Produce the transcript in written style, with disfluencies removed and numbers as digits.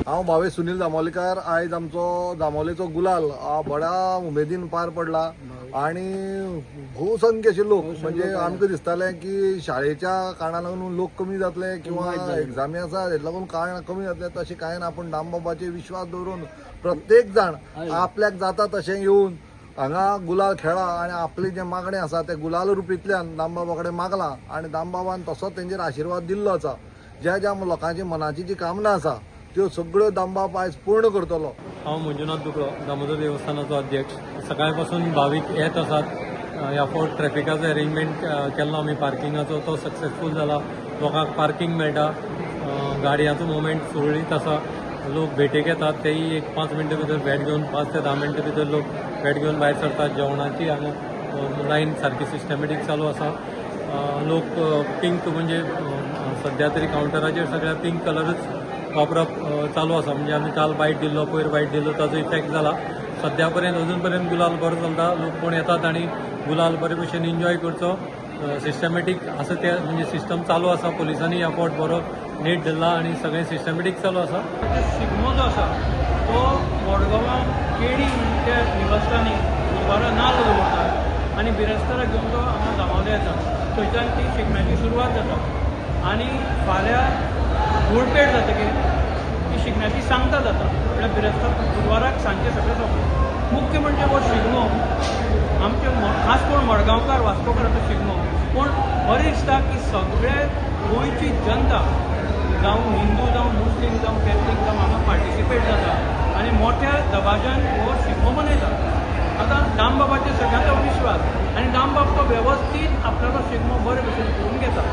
हांव भावेश सुनील दामोलीकर. आयज आमचो दामोलेचो गुलाल बऱ्या उमेदीन पार पडला आणि भोवसंख्य अशे लोक, म्हणजे आमकां दिसतालें की शाळेच्या कारणाक लागून लोक कमी जातले किंवा एग्जामी आसा हेका लागून कारण कमी जातले, तशें कांय ना. पूण दामबाबाचेर विश्वास दवरून प्रत्येक जाण आपल्याक जाता तशें येवन हांगा गुलाल खेळा आनी आपली जें मागणें आसा तें गुलाल रुपींतल्यान दामबाबा कडेन मागलां आनी दामबाबान तसोच तेंचेर आशिर्वाद दिल्लो आसा. ज्या ज्या लोकांची मनाची जी कामना आसा त्यो सगळ्यो दामबाब आयज पूर्ण करतलो. हांव मंजुनाथ दुकळो, दामोदर देवस्थानाचो अध्यक्ष. सकाळपासून भावीक येत आसात. ह्या फावट ट्रॅफिकाचो अरेंजमेंट केल्लो आमी पार्किंगाचो, तो सक्सेसफूल जाला. लोकांक पार्किंग मेळटा, गाडयांचो मुवमेंट सुरळीत आसा. लोक भेटेक येतात तेय एक 5 मिनटां भितर भेट घेवन, 5 ते 10 मिनटां भितर लोक भेट घेवन भायर सरतात. जेवणाची हांगा लायन सारकी सिस्टमॅटीक चालू आसा. लोक पिंक म्हणजे सद्या तरी कावंटराचेर सगळ्या पिंक कलरूच वापरप चालू आसा. म्हणजे आमी काल बायट दिल्लो, पयर बायट दिल्लो, ताजो इफेक्ट जाला. सद्या पर्यंत अजून पर्यंत गुलाल बरो चलता. लोक कोण येतात आनी गुलाल बरे भशेन एन्जॉय करचो. सिस्टमॅटीक आसा ते, म्हणजे सिस्टम चालू आसा. पुलिसांनी ह्या फावट बरो नेट धरला आनी सगळें सिस्टमॅटीक चालू आसा. शिगमो जो आसा तो मडगांवां केणी त्या निवासस्थानी बुधवारा नाल्ल दवरतात आनी बिरेस्तारा घेवन तो हांगा दामोदर येता. थंयच्यान ती शिगम्याची सुरवात जाता आनी फाल्यां धूळपेट जातकीर ती शिगम्याची सांगता जाता. म्हळ्यार बिरेस्तार बुधवाराक सांजचे सगळें सोंपता. मुख्य म्हणजे हो शिगमो आमचे खास करून मडगांवकार वास्कोकाराचो शिगमो, पूण बरें दिसता की सगळे गोंयची जनता जावं हिंदू जावं मुस्लीम जावं कॅथलीक जावं हांगा पार्टिसिपेट जाता आनी मोठ्या दबाज्यान हो शिगमो मनयता. आतां दामबाबाचेर सगळ्यांचो विश्वास आनी दामबाब तो वेवस्थीत आपल्यालो शिगमो बरे भशेन करून घेता.